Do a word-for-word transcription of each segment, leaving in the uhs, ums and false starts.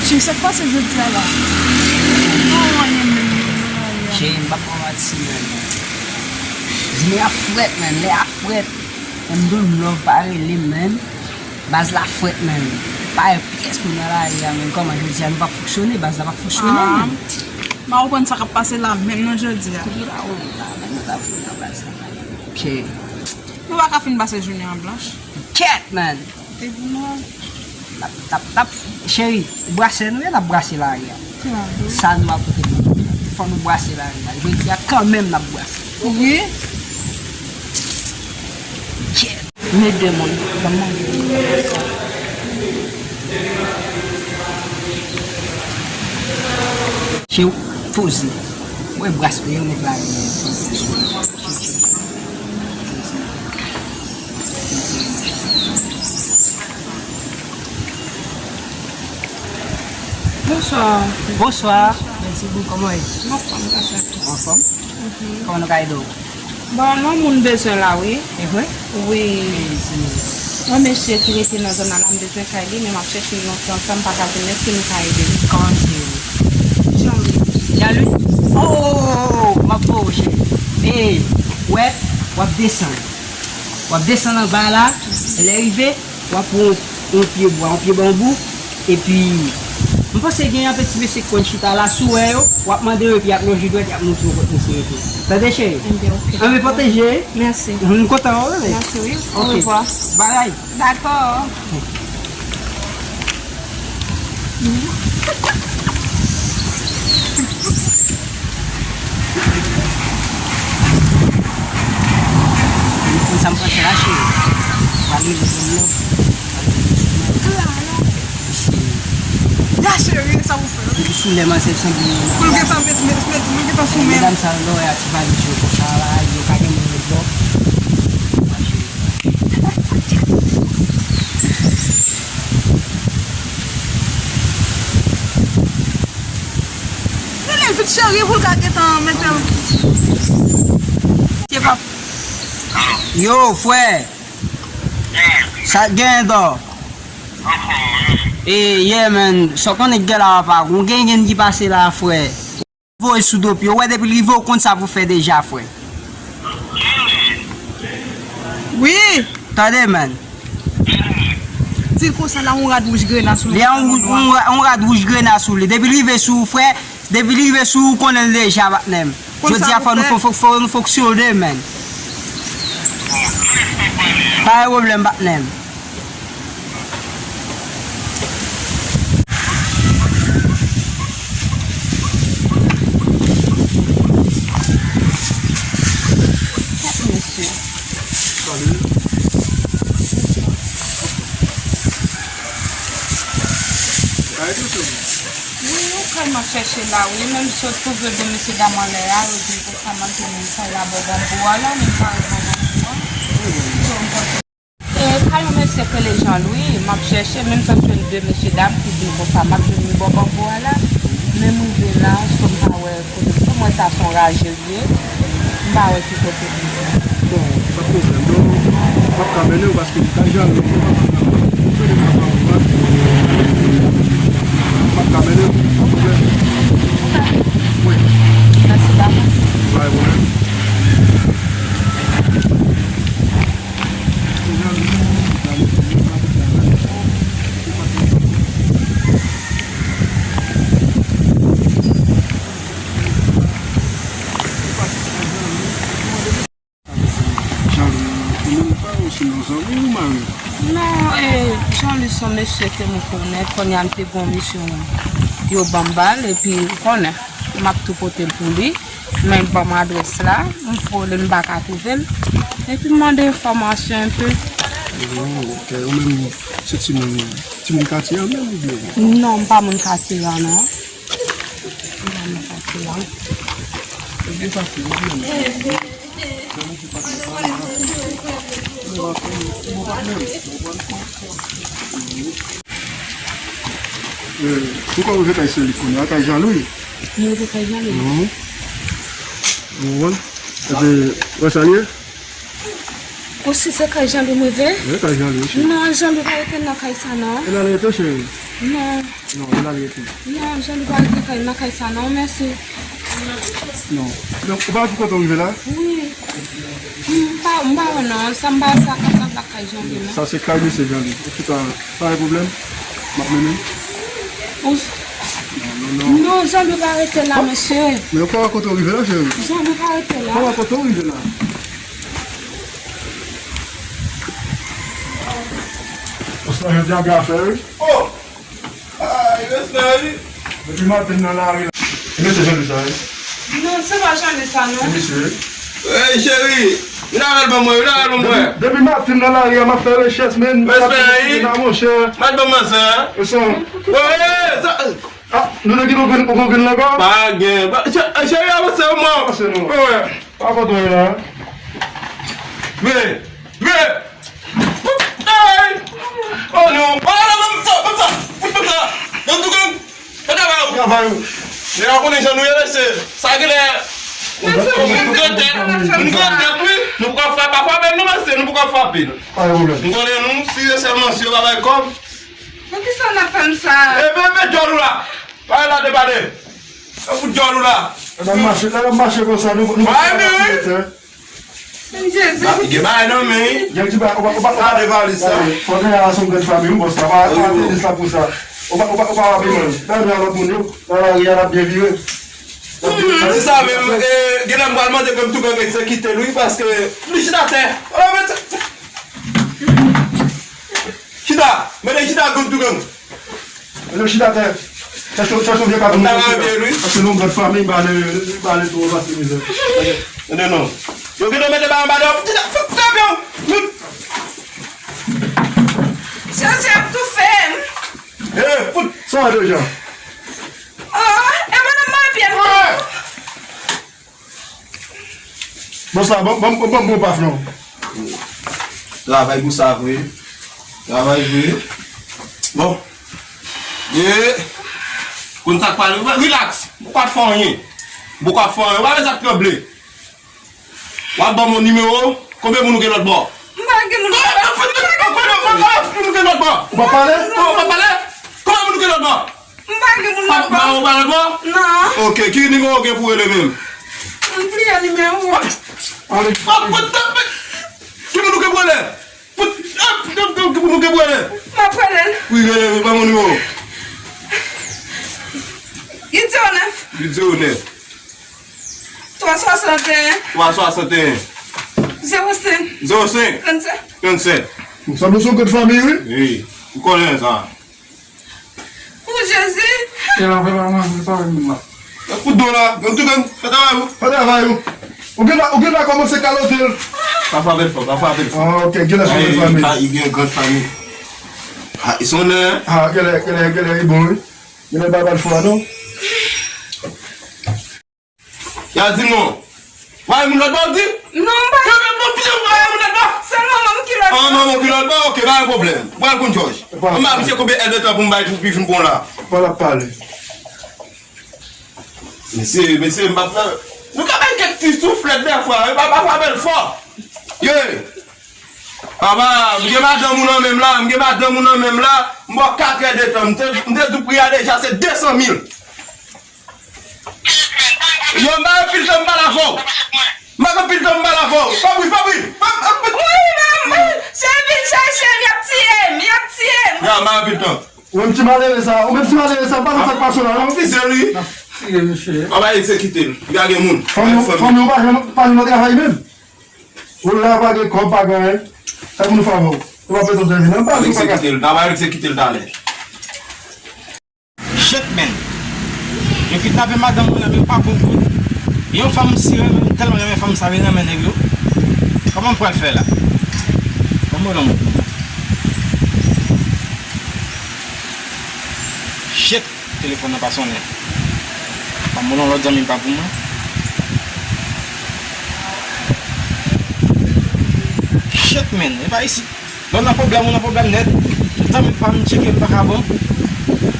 Cheri, sa k pase jodi a la? Cheri, m p ap pran manti, man. Jounen an frèt, man. Lè a frèt. M do m love pa rele m, man. Baz la frèt, man. Pa gen pyès moun nan lari a, man. Kòman jodi a nou p ap fonksyone? Baz la p ap fonksyone, man. M pa konprann sa k ap pase la menm nan jodi a. Kote la ou la, man, nou ta fin nan baz la, man. Cheri. Nou pa ka fin pase jounen an blanch. Kèt, man. Te pou nou. N ap, n ap, n ap, cheri, brase nou ye, n ap brase lari a. Sa nou ap pote pou nou. Fò nou brase lari a. Jodi a, kanmenm, n ap brase. Wi. Kèt. Men de moun, ban m manje. Cheri, poze. Mwen brase yo, nèg la. Bonswa. Bonswa. Mèsi bokou. Kòman w ye? M anfòm, grasya. Anfòm? Mhm. Kòman nou ka ede w? Bon, non, moun bezwen la, wi. E vre? Wi. Yon mesye ki rete nan zòn nan la, m bezwen kay li, men m ap chèche l lontan, san m pa ka jwenn. Èske nou ka ede m? Kòman misye rele? Jean-Louis. Jean-Louis? Oh, oh, oh, oh, oh, m ap voye w, cheri. E, wè, w ap desann. W ap desann anba la, lè rive, w ap pran yon, yon pye bwa, yon pye banbou, epi, m panse gen anpil ti mesye ki konn chita la, si w wè yo, w ap mande yo, epi y ap lonje dwèt, y ap montre w kot misye rete. Tande, cheri? Enben, oke. Anben, pwoteje. Mèsi. M kontan wè w, men. Mèsi, wi. Oke. Orevwa. Bagay. Dakò. Ou konn sa m panse la, cheri? Pral rive jwenn love. Ya, cheri, sa ou fè? Li sou lè manzè sanble. Pou l gentan met, met, met, pou l gentan sou men. Medam sa yo, lè w wè a ti valiz yo konsa la, yo ka gen moun lòt bò. Rele l vit, cheri, pou l ka gentan mete l. Yo, frè. Sa k gen, dò? E, yeah, man. Sa w konnen, gen la, papa. Gon gen, gen ki pase la, frè. Voye sou do pye. Ou wè depi l rive, ou konn sa pou fè deja, frè. Wi. Tande, man. Di l konsa la, yon rad wouj grena sou li. Li a yon, yon, yon rad wouj grena sou li. Depi l rive sou ou, frè, depi l rive sou ou, ou konnen l deja, patnè m. Jodi a, fò nou fon-, fon-, fò nou fonksyone, man. Pa gen pwoblèm, patnè m. Kèt, mesye. Salut. Wi, yon kay m ap chèche la, wi. Men m sot twouve de mesye dam anlè a, yo di m konsa m antre nan kay la bò banbou a la, men m pa wè bò banbou a. So, m panse E, ka yon mesye k rele Jean Louis, m ap chèche, menm jan m jwenn de mesye dam ki di m konsa, m ap jwenn li bò banbou a la, men m rive la, so m pa wè kote, m wè sa se yon raje l ye, m pa wè ki kote li ye. Bon, pa pwoblèm, non, m ap ka mennen w paske m ka Jean Louis, m ap ka mennen w, pa pwoblèm. Wi. Mèsi davans. Pa gen pwoblèm. Jean Louis, ou menm pa ou se yon zanmi ou mari? Non, e, Jean Louis se yon mesye ke m konnen, kounye a m te gen yon misyon, yo ban m ba l, epi ou konnen, m ap tou pote l pou li. Men l ban m adrès la, m fole, m pa ka twouve l. Epi m mande enfòmasyon enpe. Oh, ok. Ou menm, se timoun, timoun katye a menm oubyen? Non, m pa moun katye a, non. M pa moun katye a. Eh, poukò w rive kay sou li kounye a, kay Jean Louis? Mwen rive kay Jean Louis. Mhm. Ou konprann? Epi, wè sa l ye? Ou si se kay Jean Louis mwen rive? Wi, kay Jean Louis, cheri. Non, Jean Louis pa rete nan kay sa, non. E la l rete, cheri. Non. Non, li la li rete. Non, Jean-Louis pa rete kay, nan kay sa non, mèsi. Non. Donk, ou pa di kote w rive la? Wi. M pa, m pa wè non, sa m pa sa ka sa lakay Jean-Louis non. Sa se kay mesye Jean-Louis. Ou chita, pa gen pwoblèm. M ap mennen. Ou Non, non, non. Non, Jean-Louis pa rete la, mesye. Men ou pa wè kote w rive la, cheri? Jean-Louis pa rete la. Ou pa wè kote w rive la? Osman, jodi a gen afè, wi. Oh! Ay, respè, wi. Depi maten nan lari la. E mesye Jean-Louis sa, wi. Non, se pa Jean-Louis sa, non. E mesye, wi. Ey, cheri, vin avè l ban mwen, vin avè l ban mwen. Depi, depi maten nan lari a, m ap fè rechèch, men. Respè, wi. Nan, monchè. Mèt ban mwen sa. Osman. Bon, ey, sa. Ah, nou te gen yon grenn, yon grenn la ankò? Pa gen. Ba, chè-, cheri, avanse, mwen. Avanse, non. Wi. Pa kontan la. Vre, vre. Ay! Oh non! Oh non, non, non, non, non, non, non, non, non, travay ou. Travay ou. Lè a konnen jan nou ye, mesye. Sa genlè. Moun grandèt, moun grandèt, wi. Nou poko frape, pa frape, nou, mesye, nou poko frape. Pa gen pwoblèm. Nou konnen nou, si se sèlman si yo pa bay kòb. Poukisa n ap fè m sa? E, men, men, djòl ou la. Pa la de pale. Sa fout djòl ou la. Lè n ap mache, lè n ap mache konsa, nou, nou. Ay, men wi. Jezi. Ba, gen bagay nan men, wi. Gen ti bagay, ou pa, ou pa, ou pa. Gade valiz sa. Fò gen yon grenn fanmi, wi, bòs la. Pa, pa, wi, wi. Fè sa pou sa. Ou pa, ou pa, ou pa rapi, man. Nan men lòt moun yo. Nan lari a, l ap byen vire. Ti sa menm, e, gen lè m pral mande ke m tou gang egzekite l, wi, paske li chita atè. Ala, men, chita, men chita, gang tou gang. Yo chita atè. Chèche, chèche yon vye kat moun. Paske nou yon gad fanmi, m pa ale, m pa ale twò pase mizè. Tande non. Yo gentan mete ba anba dò. Jezi ap toufe m. E, fout. Sa w deja. Oh, e mwen nan mapye m. Bòs la, ban, ban, ban, ban m bon paf non. Travay pou sa vre. Travay vre. Bon. E, konn sa k pale. Relax. Ou pa t fè anyen. Ou pa fè anyen. Ou pa bezwen tranble. W ap ban m yon nimewo. Konbyen moun ou gen lòt bò? M pa gen moun lòt bò. Konbyen moun ou gen lòt bò? Ou pa pale? Ou pa pale? Konbyen moun ou gen lòt bò? M pa gen moun lòt bò. Pa, pa, ou pa lòt bò? Non. Ok, ki nimewo w gen pou rele menm? M bliye nimewo. Ale. Ki moun ou gen pou rele? Ki moun ou gen pou rele? M ap rele l. Wi, rele, rele, ban m yon nimewo. Uit zewo nèf. Uit zewo nèf. Twa swasanteyen. Twa swasanteyen. Zewo senk. Zewo senk. Trannsèt. Trannsèt. Ou sanble se yon grenn fanmi, wi. Wi, ou konnen sa. Pou Jezi. E la, fè pa mwen, fè pa mwen la. Fout do la, gang tou gang, fè travay ou. Fè travay ou. Ou gen la, ou gen la kòmanse kalote l. Pa frape l fò, pa frape l fò. Ah, ok, gen la sou fanmi. Ay, gen grenn fanmi. Ah, li sonnen. Ah, gen lè, gen lè, gen lè, li bon, wi. Gen lè, pa, pa l fò, non. Y a di non. Wa moun lòt bò di? Non, m pa. Yo, yo, yo, yo, wa moun lòt bò. Se manman m ki lòt bò. Ah, manman ki lòt bò? Ok, pa gen pwoblèm. Pral konn Jòj. Mwen pa misye konbyen èdtan pou m bay pou pi fin pran la. Pral ap pale. Mesye, mesye, m pa fè. Nou ka bay kèk ti souflèt dèfwa, e pa, pa, pa bèl fò. Ye. Papa, m gen madanm ou nan men m la, m gen madanm ou nan men m la, m ba w katrè de tan, m te, m te di w pri a deja se de san mil. Yo, m pa anpil tan m pale avè w. M pa anpil tan m pale avè w. Fabri, Fabri, Fab-, Fab-, Wi, manman, se vin chache m, y ap tiye m, y ap tiye m. Ya, m pa anpil tan. Ou menm ti malere sa, ou menm ti malere sa, pa nan sa k pase la, non? Fize li. Tiye misye. Papa egzekite l. Li pa gen moun. Fanmi, fanmi ou pa janm, pa janm nan travay menm. Ou la pa gen kòb, pa gen anyen. Sa pou nou fè avè w? Ou pa bezwen sèvi nan baz ou pa ka. Egzekite l, n a egzekite l talè. Shit, man. Yo kidnape madanm mwen nan men pa bon kout. Yon fanm si renmen, m tèlman renmen fanm sa, vin renmen nèg yo. Kòman m pral fè la? Kòman non? Shit. Telefòn nan pa sonnen. Pa mwen non, lòt zanmi m pa pou mwen. Shit, man, e pa isit. Lè w nan pwoblèm, ou nan pwoblèm nèt. Tout zanmi m pa m tcheke m pa ka bon.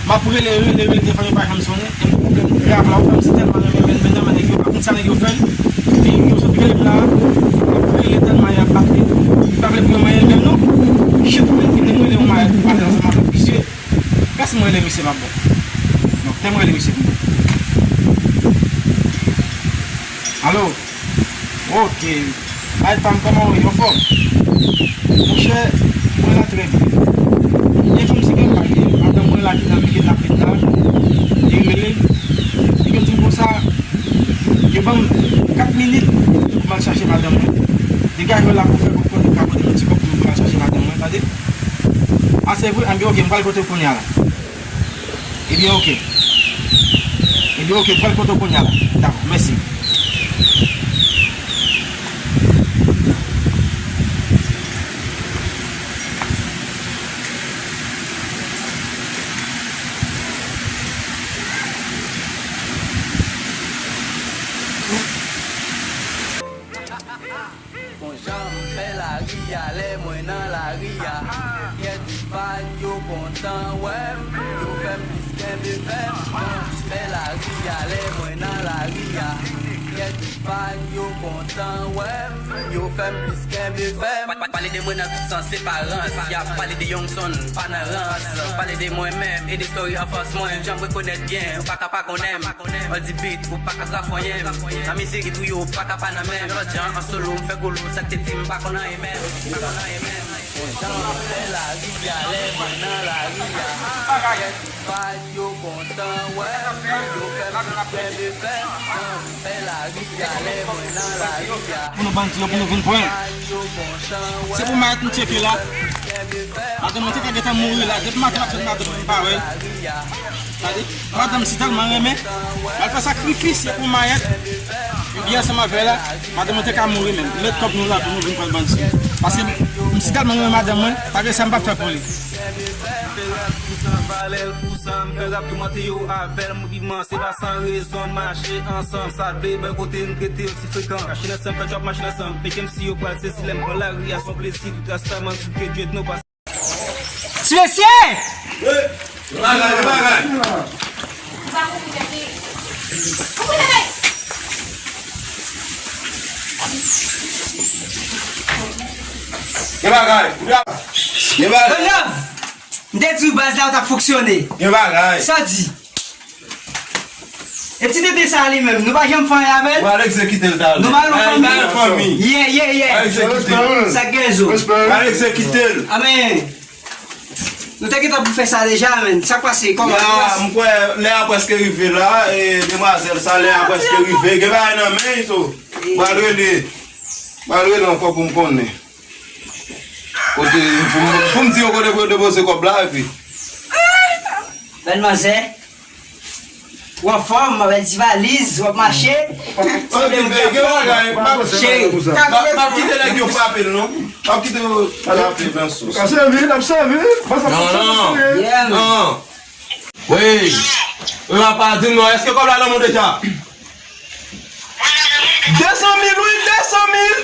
M ap rele, rele, rele, telefòn yo pa janm sonnen. E m pwoblèm grav la, ou fè m si tèlman renmen, renmen, renmen nèg yo, pa konn sa nèg yo fè m. E yo sot rele m la, m ap rele tèlman y ap bat li. M pa vle pou yo manyen l menm non. Shit, man, kite m rele yon madanm ansanm avèk misye. Gad Si mwen rele misye m ap bon. Non, te mwen rele misye pou mwen. Alo? Ok. Ay, pa m, kòman w ye? Ou anfòm? Monchè, mwen la trè byen. Gen kòmsi gen bagay, madanm mwen la ki nan mitan lapèn la, li rele m. Li di m konsa, yo ban m kat minit pou m al chache madanm mwen. Degaje w la pou fè kòb, pou ka pote yon ti kòb pou m al chache madanm mwen, tande? A, se vre? Anben, ok, m pral pote w kounye a la. Ebyen, ok. Ebyen, ok, m pral pote w kounye a la. Dakò, mèsi. Bon jan m fè lari a, lè mwen nan lari a. Kèk fan yo kontan wè m, yo fè m plis kenbe fè m. Jan m fè lari a, lè mwen nan lari a. Kèk fan yo kontan wè m, yo fè m plis kenbe fè m. Pa, pa, pale de mwen nan tout sans, se pa rans. Y ap pale de Youngson, pa nan rans. Pale de mwen menm e de story anfans mwen. Jan m rekonèt byen, ou pa ka pa konnen m. Ann di bit, ou pa ka trafonyen m. Nan mizik pou yo, ou pa ka pa nan men m. Lòt jan, an solo, m fè golo, sa k te di m pa konn anyen menm. M pa konn anyen menm. Jan m fè lari a, lè mwen nan lari a. Bagay. Fan yo kontan wè m, yo fè m plis kenbe fè m. Jan m fè lari a, lè mwen nan lari a. Pou nou bandi yo, pou nou vin pran. Fan yo kontan wè m. Se pou mayèt m tcheke la. Madanm mwen te ka gentan mouri la. Depi maten m ap tann madanm mwen, m pa wè l. Gade, madanm si tèlman renmen, l al fè sakrifis, se pou mayèt. Epi ansanm avè l la, madanm mwen te ka mouri menm. Met kòb nou la pou nou vin pran bandi. Paske m si tèlman renmen madanm mwen, pa gen sa m p ap fè pou li. Fè rap sou san valè l pou san m, fè rap toumante yo avè l, m riman, se pa san rezon, mache ansanm, sa vle bò kote n rete yo ti frekan, mache nan san, fè djòb mache nan san, fè ke m si yo pral sezi lè m pran lari a, se yon plezi, tout rasta man sou ke djwet nou pase. Ti mesye! Wi. Bagay, bagay. Gen bagay. Gen bagay. Don Love, m te di w baz la ou t ap fonksyone. Gen bagay. Sa di? E ti tete sa li menm, nou pa janm fè anyen avè l? Ou al egzekite l talè. Nou pa yon fanmi? Ye, ye, ye. Al egzekite l. Sa k gen zo? Al egzekite l. Amen. Nou te gentan pou fè sa deja, men. Sa k pase? Kòman? Ya, m kwè lè a prèske rive la, e demwazèl sa, lè a prèske rive. Gen bagay nan men l, so. M al rele. M al rele ankò pou m konnen. Kote, pou m, pou m di yo kote pou yo depoze kòb la, epi. Bèl manzè. Ou anfòm, avèk ti valiz, w ap mache. Cheri. M ap kite nèg yo frape l, non. M ap kite yo frape l nan sous. N ap sèvi, n ap sèvi. Non, non. Yeah. Non. Wi. Ou pa di m non, èske kòb la nan men w deja? De san mil, wi, de san mil.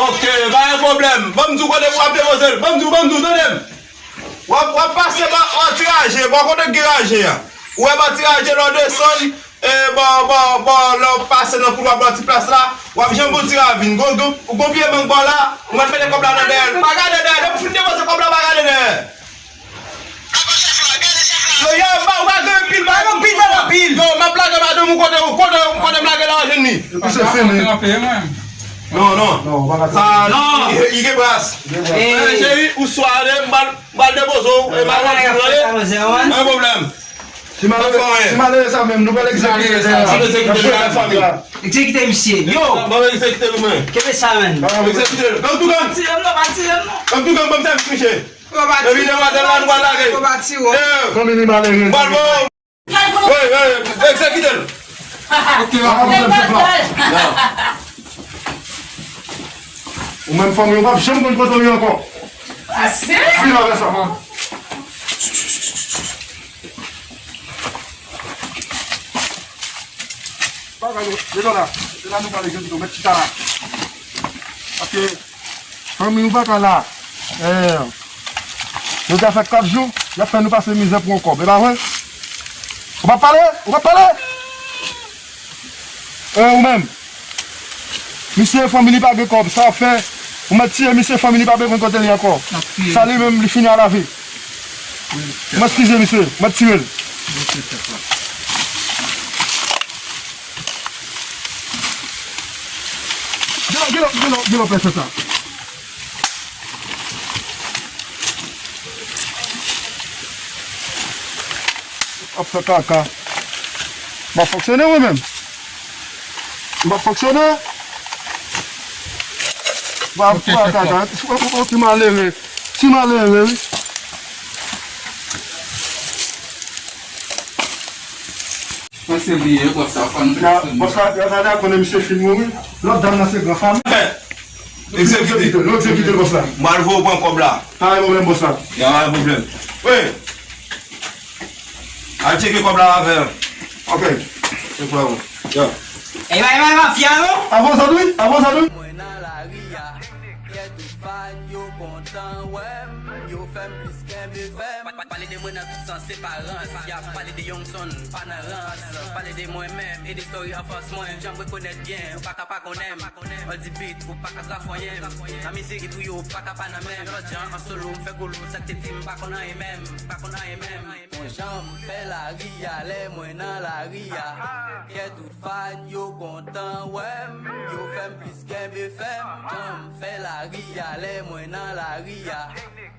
Ok, pa gen pwoblèm. Ban m di w kote pou w ap depoze l. Ban m di w, ban m di w, tande m. W ap, w ap pase bò, bò ti raje, bò kote k gen raje a. Ou wè bò ti raje lè w desann, e, bò, bò, bò, lè w pase nan koulwa bò ti plas la, w ap janbe yon ti ravin. Gon, gon, gon pye mang bò la, ou mèt mete kòb la nan dèyè l. Pa gade dèyè, depi w fin depoze kòb la, pa gade dèyè. Yo, yo, m pa, ou pa gen anpil, pa gen anpil, pa gen anpil. Yo, m ap lage madanm ou kote, kote, kote m lage la, jwenn li. Epi se fini. Non, non. Non, ou pa ka. Sa, li, li gen bras. Cheri, ou sware, m pral, m pral depoze w, e m ap rantre w, tande? Pa gen pwoblèm. Si malere, si malere sa menm, nou pral egzekite l. N ap egzekite l, fanmi. Egzekite misye. Yo! Ban m egzekite nou, men. Kenbe sa, men. Egzekite l. Ban m toukan. Pa tire m non, pa tire m non. Ban m toukan, ban m sèvis misye. Epi demwazèl la, nou pral lage. Fanmi li malere. Bravo. Wi, wi, egzekite l. Ok, la, pwoblèm, chèf la. Ou menm fanmi, ou p ap janm konn kote w ye ankò. Ase. Vin avè sa. Bagay yo, yo la. Se la nou pale jodi, nou mèt chita la. Paske fanmi nou pa ka la. Eh, nou ta fè kat jou, y ap fè nou pase mizè pou yon kòb. E pa vre? Ou p ap pale? Ou p ap pale? Eh, ou menm. Misye fanmi li pa gen kòb. Sa w ap fè? Ou mèt tiye misye, fanmi li pa bezwen kote li ankò. Sa li menm, li fini a lavi. M ap eskize misye, m ap tire l. Gen lòt, gen lòt, gen lòt, gen lòt pèsòn sa. Ap fè kaka. M ap fonksyone mwen menm. M ap fonksyone. M ap fè kaka. Ti malere. Ti malere, wi. Mwen se bliye, bòs la, fò n... Ya, bòs la, ya, sa la, konnen misye fin mouri. Lòt dam nan se gran fanmi. Egzekite. Nou egzekite, bòs la. M al voye w pran kòb la. Pa gen pwoblèm, bòs la. Ya, pa gen pwoblèm. Wi. Al tcheke kòb la avè l. Ok. Se pwa ou. Ya. Epa, epa, epa, fia yo. Avan sa, wi. Avan sa, wi. Mwen nan lari a. Kè tout fan yo kontan wè m, yo fè m plis kenbe fè m. Pa, pa, pale de mwen nan tout sans, se pa rans. Y ap pale de Youngson, pa nan rans. Pale de mwen menm e de story anfans mwen. Jan m rekonèt byen, ou pa ka pa konnen m. All the beat, ou pa ka grafonyen m. Nan mizik pou yo, ou pa ka pa nan men m. Yon lòt jan, an solo, m fè golo, sa k te di m pa konn anyen menm, pa konn anyen menm. Bon, jan m fè lari a, lè mwen nan lari a. Kè tout fan yo kontan wè m, yo fè m plis kenbe fè m. Jan m fè lari a, lè mwen nan lari a.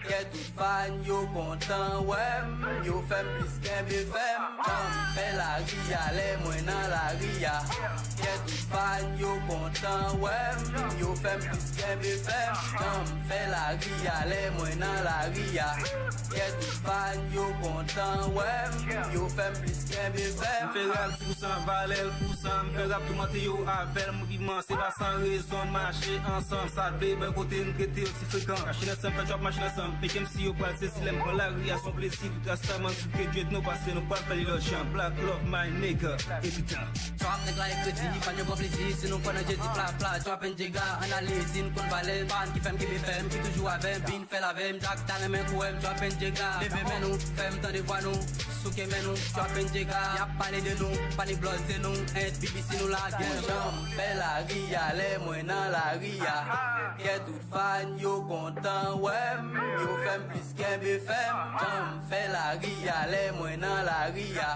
Kè tout fan yo kontan wè m, yo fè m plis kenbe fè m. Jan m fè lari a, lè mwen nan lari a. Kè tout fan yo kontan wè m, yo fè m plis kenbe fè m. Jan m fè lari a, lè mwen nan lari a. Kè tout fan yo kontan wè m, yo fè m plis kenbe fè m. M fè rap di pou san valè l, pou san m fè rap toumante yo avè l. M riman, se pa san rezon n mache ansanm. Sa vle bòy kote n rete yo ti frekan. Mache nan san m fè trap, mache nan san m. Fenk M C yo pral sezi lè m pran lari a, s on plezi. Tout rastaman sou ke djed nou pase, nou pral fè li lòt jan. Black love, my nigga, evidan. Trap nèg la e kredi, fan yo pran plezi. Si nou kwè nan Jezi, pla, pla, trap and jega. Ann ale, si n konn valè, pa n ki fè m kenbe fè m, ki toujou avè m. Vin fè l avè m, Jack ta renmen kouwè m, trap and jega. Leve men nou, fè m tande vwa nou, souke men nou, trap and jega. Y ap pale de nou, pa ni blòd se nou, ent B B C nou lage. Bon, jan m fè lari a, lè mwen nan lari a. Kè tout fan yo kontan wè m, yo fè m plis kenbe fè m. Jan m fè lari a, lè mwen nan lari a.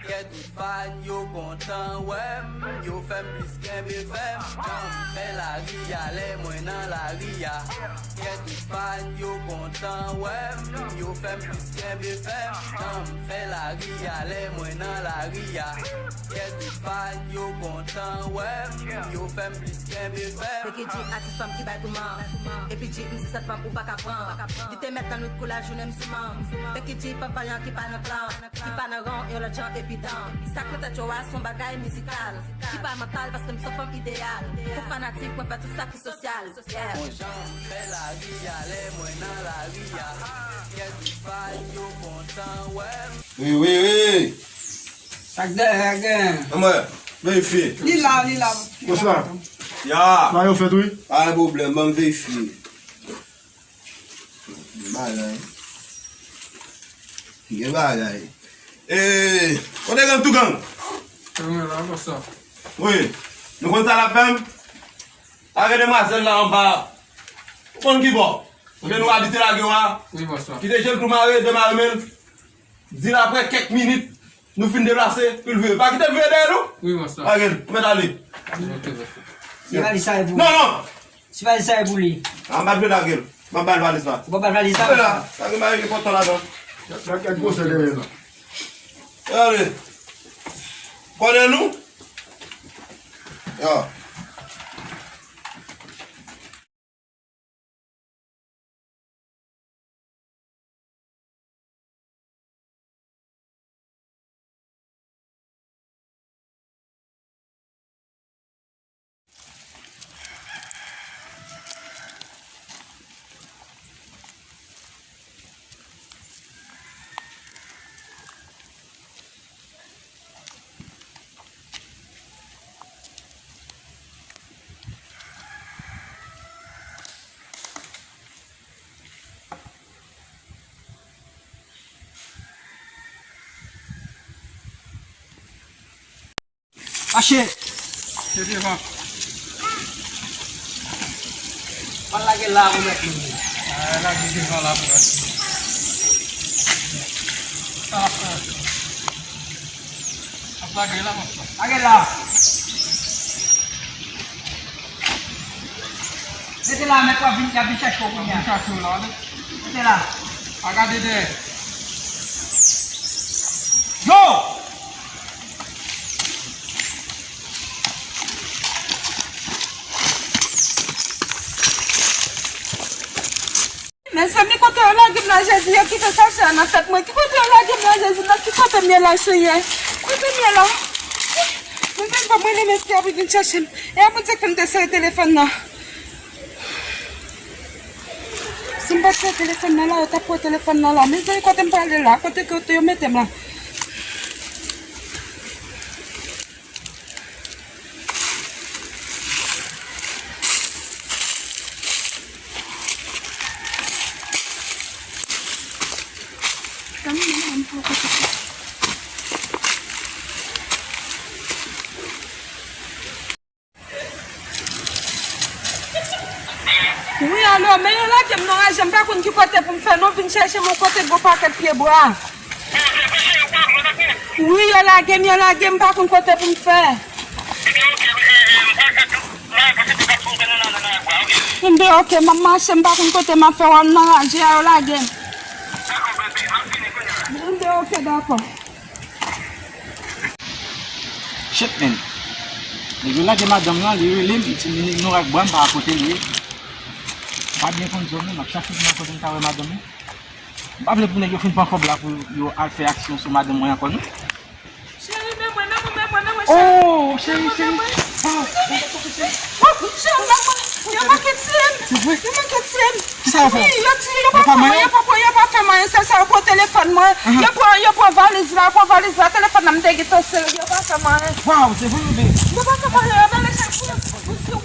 Kè tout fan yo kontan wè m, yo fè m plis kenbe fè m. Jan m fè lari a, lè mwen nan lari a. Kè tout fan yo kontan wè m, yo fè m plis kenbe fè m. Jan m fè lari a, lè mwen nan lari a. Kè tout fan yo kontan wè m, yo fè m plis kenbe fè m. Becky G, atis fanm ki bay kouman. Epi G, m se sèt fanm ou pa ka pran. Li te mèt nan lout kou lajounen m siman. Becky G, fanm vayan ki pa nan klan. Ki pa nan ran, yon lòt jan evidan. Sa k nan tèt yo a, s on bagay mizikal. Ki pa mantal, paske m s on fanm ideyal. Pou fanatik, mwen fè tout sa ki sosyal. Yeah. Bon jan m fè lari a, lè mwen nan lari a. Kè tout fan yo kontan wè m. Wi, wi, wi. Sa k dèyè a gen? Anmwey, verifye. Li la, li la. Bòs la. Ya. Sa yo fèt, wi. Pa gen pwoblèm, ban m verifye. Gen bagay. Gen bagay. E, kote gang tou gang? Se mwen la, bòs la. Wi. Nou konn sa l ap fè m? Lage demwazèl la anba. Ou konn ki bò? Kote nou abite lage w a? Wi, bòs la. Kite je l tou mare, demare men l. Di l apre kèk minit, nou fin deplase, pou l vire. Pa kite l vire dèyè nou. Wi, bòs la. Lage l, ou mèt ale. Ok, bòs la. Se valiz sa e pou li. Non, non. Se valiz sa e pou li. A, m pa t vle lage l. M ap ba l valiz la. Ou pa ba l valiz la? Lage la. Lage m pa gen pòtan ladan. Lage gwosè dèyè la. Ale. Konnen nou? Ya. Mache! Se devan. Pral lage la pou mèt nou. A, lage devan la pou mèt nou. Ap lage la, m ap fè. Lage la. Rete la, mèt w ap vin, y ap vin chèche w kounye a. Vin chèche w la, wi. Rete la. Pa gade dèyè. Yo! Mezanmi, kote yo lage m la, Jezi, yo kite sachè a nan tèt mwen. Ki kote yo lage m la, Jezi, nan ki kote m ye la, Senyè? Kote m ye la? Mwen menm pa mwen, le mesye ap vin chèche m. E a Bondye k fè m te sere telefòn nan. Si m pa t sere telefòn nan la, yo t ap pran telefòn nan la. Mezanmi, kote m prale la? Kote, kote yo mete m la? Wi, alo, men yo lage m nan raje, m pa konn ki kote pou m fè non, vin chèche m yon kote gwo pakèt pyebwa. Wi, yo lage m, yo lage m, m pa konn kote pou m fè. Enben, oke, m ap mache, m pa konn kote m ap fè, wè m nan raje a, yo lage m. Enben, oke, dakò. Shit, man. Nèg yo lage madanm lan, li rele m, li di m li nan rak bwa, m pa kote l ye. M pa byen konn zòn nan, m ap chache pou m wè kote m ka wè madanm lan. M pa vle pou nèg yo fin pran kòb la pou yo al fè aksyon sou madanm mwen ankò, non. Cheri, men mwen, men mwen, men mwen, men mwen, cheri. Oh, cheri, cheri. Oh, oh, oh, cheri. Oh, cheri, men mwen. Yo manke tiye m. Se vre? Yo manke tiye m. Kisa yo fè? Wi, yo tiye, yo pa fè mwen, yo pa, yo pa fè mwen, se sa, yo pran telefòn mwen. Yo pran, yo pran valiz la, yo pran valiz la, telefòn nan m te gentan sere, yo pa fè mwen. Waw, se vre, bebe. Yo pa fè mwen, yo nan lechèk pou, pou, pou,